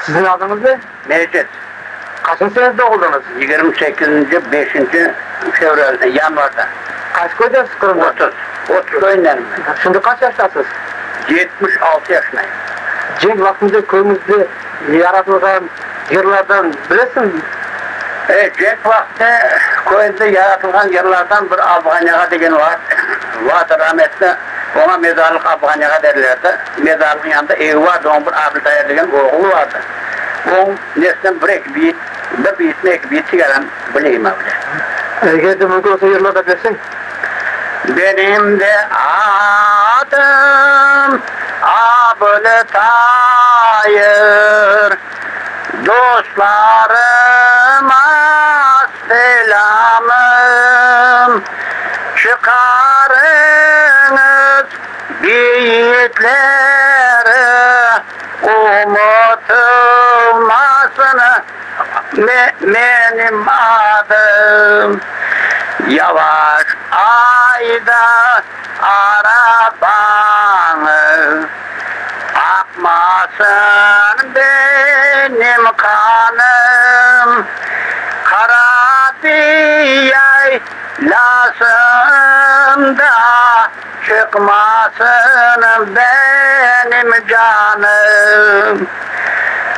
Siziñ adıñız ne? Mecit. Qaçıncı sene doğuldıñız? Yigirmi sekizinci, beşinci fevralde, yanvarda. Qaç köydesiz Qırımda? 30. 30 köyündenim men. Şimdi qaç yaştasız? 76 yaşındayım. Cenk vaqtında köyüñizde yaratılğan yırlardan bilesiñizmi? Cenk vaqtı köyümde yaratılğan yırlardan bir Afğanyağa degen var, vardı rametli, oña mezarlıq Afğanyağa derlerdi. Mezarlıqnıñ yanında evi vardı, onıñ bir Abiltair degen oğlu vardı. Onıñ nesinden bir-eki beyit, bir beyitmi, eki beyit sigaran bileyim avle. Eger de mümkün olsa yırlap da berseñ. Benim de adım Abiltair, Dostlarıma selâmım, Çıqarıñız beyitleri, Unutılmasın menim adım. Yavaş ayda arabañı, Aqmasın benim qanım, Qarabiy yaylasında Çıqmasın benim canım.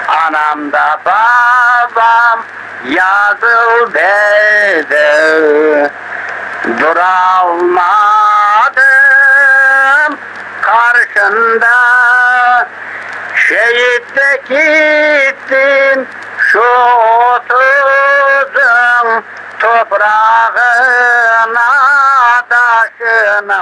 Anam da babam yazıl dedi, Duralmadım qarşında, Şeit de kettim şu Otuzıñ toprağına, taşına.